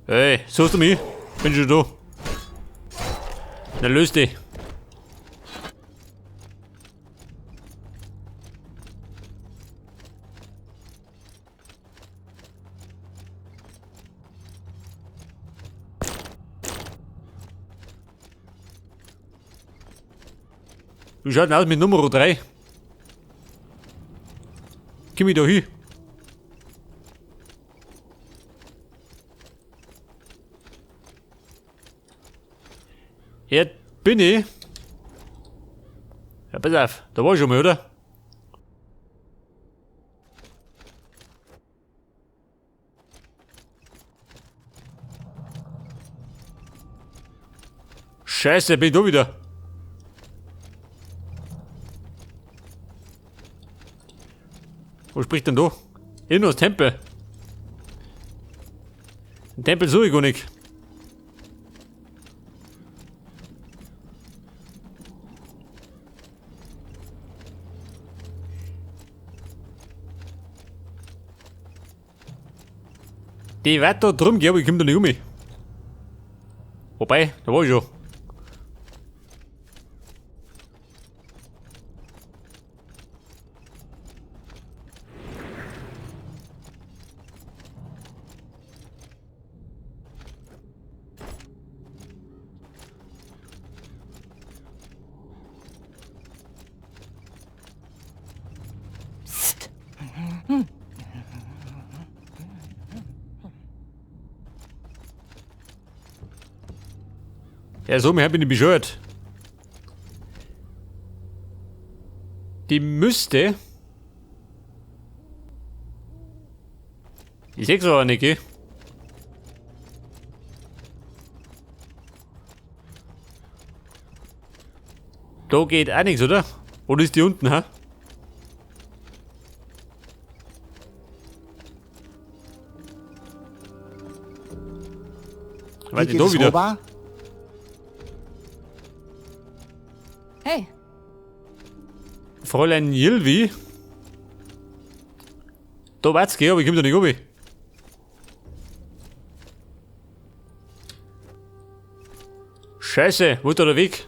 Hey, suchst du mich? Bin schon da. Na löst dich. Wie schaut denn aus mit Nummer 3? Komm ich da hin? Jetzt bin ich. Ja, pass auf, da war ich schon mal, oder? Scheiße, bin ich da wieder. Wo spricht denn da? Irgendwas Tempel. Den Tempel suche ich gar nicht. Die wird da drum gehen, aber ich komme da nicht um mich. Wobei, da war ich schon. Psst. Ja, so, mir bin ich bescheuert. Die müsste. Ich seh's aber nicht, gell? Da geht auch nichts, oder? Oder ist die unten, hä? Wie Weiß ich geht da es wieder. Robar? Hey, Fräulein Jilvi. Da war's gehen, aber ich komm da nicht runter. Scheiße, wo ist da der Weg?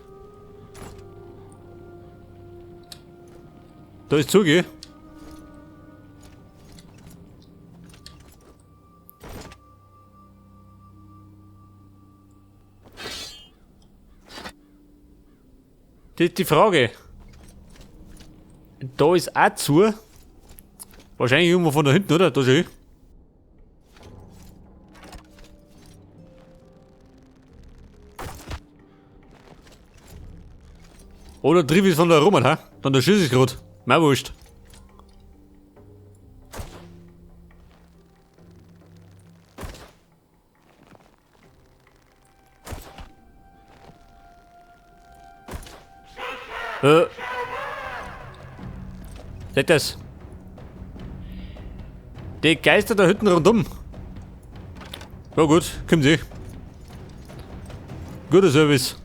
Da ist zuge. Das ist die Frage. Da ist auch zu. Wahrscheinlich irgendwo von da hinten, oder? Da schon. Oder triff ich von da rum, ha? Dann da schieß ich grad. Mir wurscht. Seht das? Die Geister da hinten rundum. Ja gut, kommen Sie. Guter Service.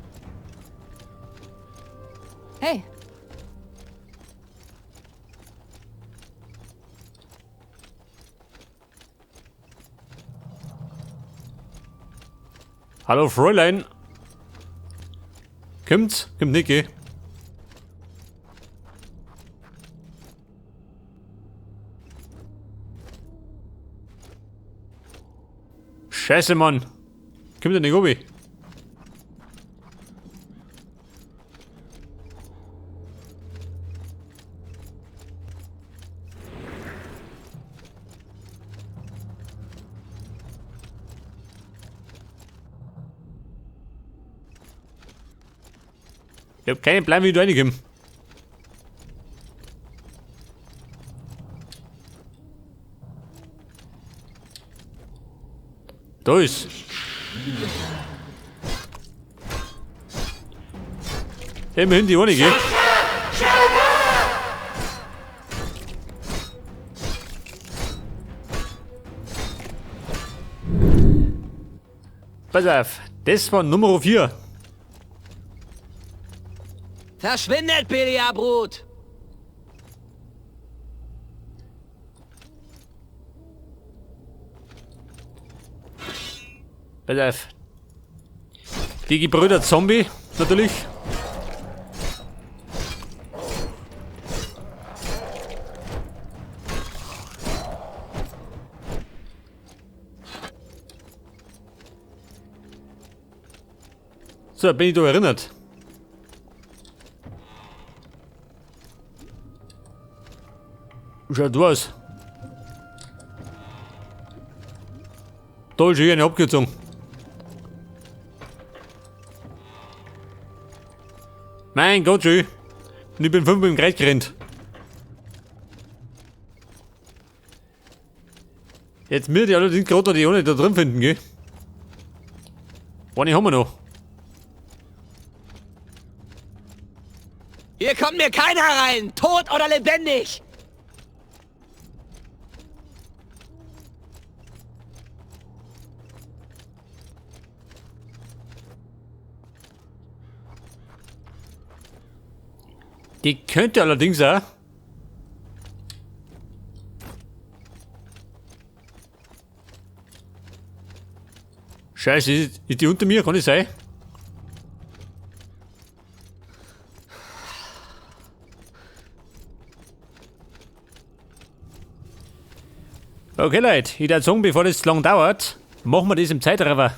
hey. Hallo Fräulein. Kommt's? Kommt nicht, gell? Scheiße, Mann. Kommt der nicht runter? Ich hab keinen Plan, wie ich da reinkomme. Da ist. Immerhin die ohne, gell? Pass auf, das war Nummer 4. Verschwindet, Pelia-Brut! Pass auf. Die Gebrüder Zombie, natürlich. So, bin ich da erinnert. Schaut was. Da ist hier eine Abkürzung. Mein Gott, schön. Und ich bin 5 im Kreis gerannt. Jetzt mir die allerdings gerade noch die ohne da drin finden, gell? Eine haben wir noch. Hier kommt mir keiner rein, tot oder lebendig! Die könnte allerdings auch. Scheiße, ist die unter mir? Kann das sein? Okay, Leute, ich würde sagen, bevor das zu lang dauert, machen wir das im Zeitraffer.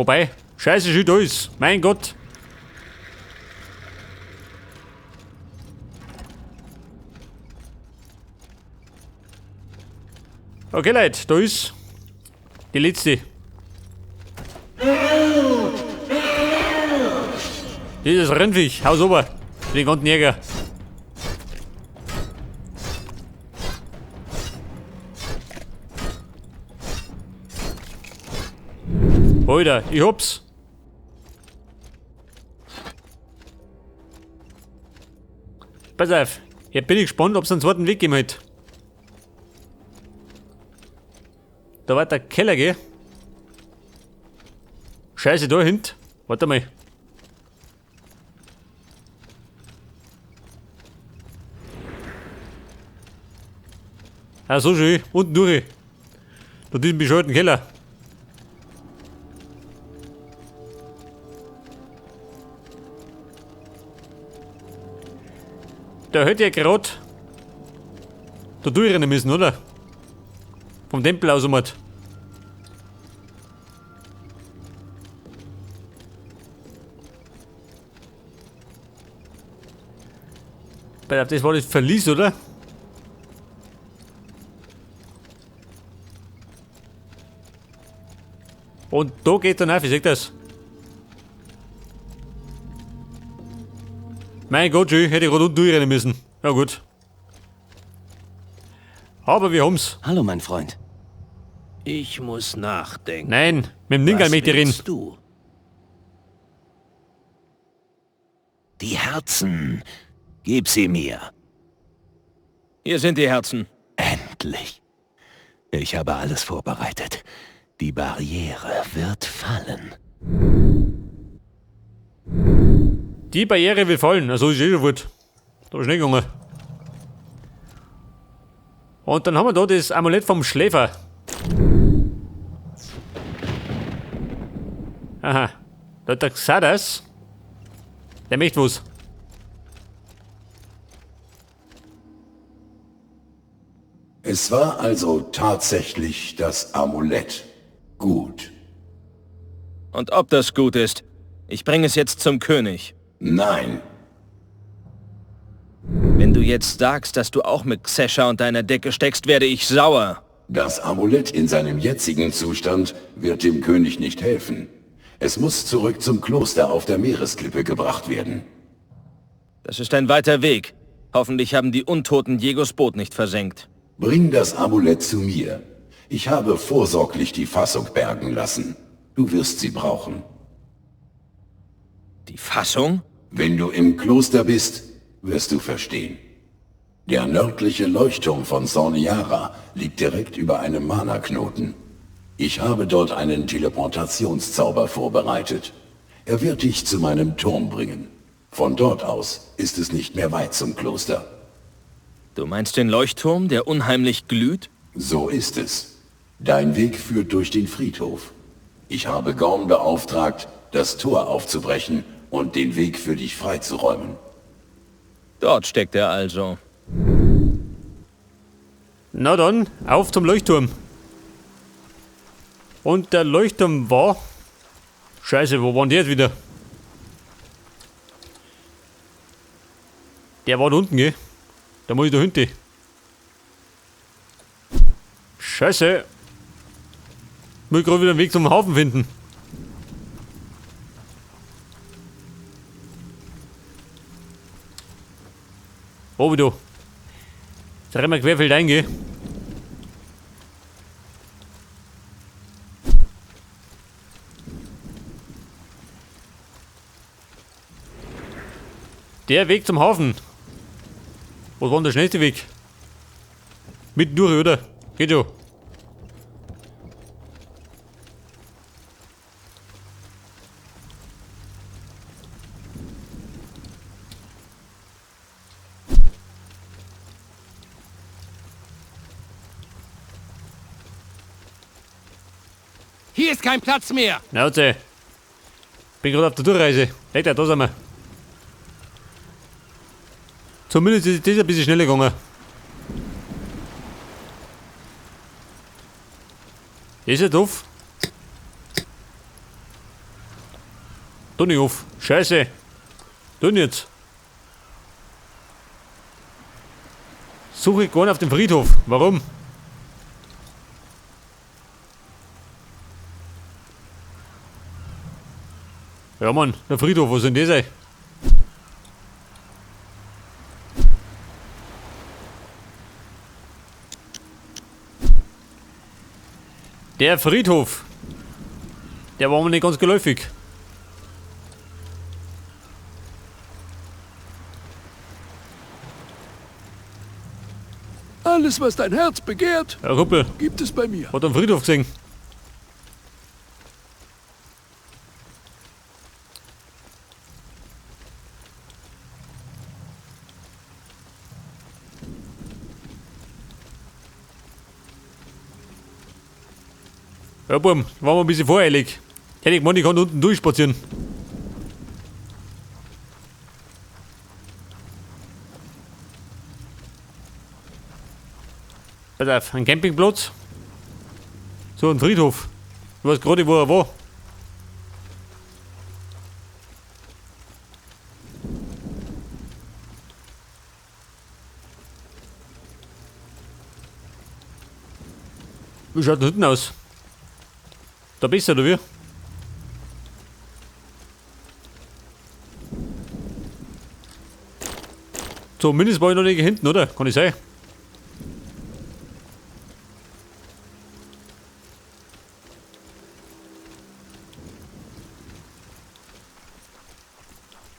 Wobei, scheiße, schön da ist. Mein Gott. Okay, Leute, da ist die letzte. Dieses Rennviech, haus ober. Den ganzen Jäger. Alter, ich hab's. Pass auf, jetzt bin ich gespannt, ob's einen zweiten Weg geben hat. Da war der Keller, gell? Scheiße, da hinten. Warte mal. Ah, so schön. Unten durch. Da diesen bescheuerten Keller. Da hätte ich ja gerade da durchrennen müssen, oder? Vom Tempel aus um. Das war das Verlies, oder? Und da geht dann auf, ich seh das. Mein Gott, schön, hätte ich gerade unten durchrennen müssen. Ja gut. Aber wir haben's. Hallo, mein Freund. Ich muss nachdenken. Nein, mit dem Ningal möchte ich reden. Du? Die Herzen. Gib sie mir. Hier sind die Herzen. Endlich. Ich habe alles vorbereitet. Die Barriere wird fallen. Die Barriere wird fallen. Also ist eh schon gut. Da ist nicht gegangen. Und dann haben wir da das Amulett vom Schläfer. Aha. Da hat der Xardas. Der möchte was. Es war also tatsächlich das Amulett. Gut. Und ob das gut ist? Ich bringe es jetzt zum König. Nein. Wenn du jetzt sagst, dass du auch mit Xesha unter einer Decke steckst, werde ich sauer. Das Amulett in seinem jetzigen Zustand wird dem König nicht helfen. Es muss zurück zum Kloster auf der Meeresklippe gebracht werden. Das ist ein weiter Weg. Hoffentlich haben die Untoten Diegos Boot nicht versenkt. Bring das Amulett zu mir. Ich habe vorsorglich die Fassung bergen lassen. Du wirst sie brauchen. Die Fassung? Wenn du im Kloster bist, wirst du verstehen. Der nördliche Leuchtturm von Sorniara liegt direkt über einem Mana-Knoten. Ich habe dort einen Teleportationszauber vorbereitet. Er wird dich zu meinem Turm bringen. Von dort aus ist es nicht mehr weit zum Kloster. Du meinst den Leuchtturm, der unheimlich glüht? So ist es. Dein Weg führt durch den Friedhof. Ich habe Gorm beauftragt, das Tor aufzubrechen und den Weg für dich freizuräumen. Dort steckt er also. Na dann, auf zum Leuchtturm. Und der Leuchtturm war... Scheiße, wo waren die jetzt wieder? Der war da unten, gell? Da muss ich da hinten. Scheiße. Muss ich gerade wieder einen Weg zum Hafen finden. Oh, wie du. Jetzt rennen wir querfeld ein, gell? Der Weg zum Hafen. Was war denn der schnellste Weg? Mitten durch, oder? Geht schon. Hier ist kein Platz mehr. Schnauze. Bin gerade auf der Durchreise. Lecker, da sind wir. Zumindest ist das ein bisschen schneller gegangen. Ist ja doof. Da nicht auf. Scheiße. Tun jetzt. Suche Gorn auf dem Friedhof. Warum? Ja Mann, der Friedhof, wo sind die sein? Der Friedhof. Der war mir nicht ganz geläufig. Alles, was dein Herz begehrt, Ja, Kumpel, gibt es bei mir. hat am Friedhof gesehen. Ja, Bum, waren wir ein bisschen voreilig. Hätte ich gemeint, ich kann unten durchspazieren. Pass auf, ein Campingplatz. So, ein Friedhof. Ich weiß gerade, wo er war. Wie schaut denn hinten aus? Da besser, oder wie? Zumindest war ich noch nicht hinten, oder? Kann ich sein?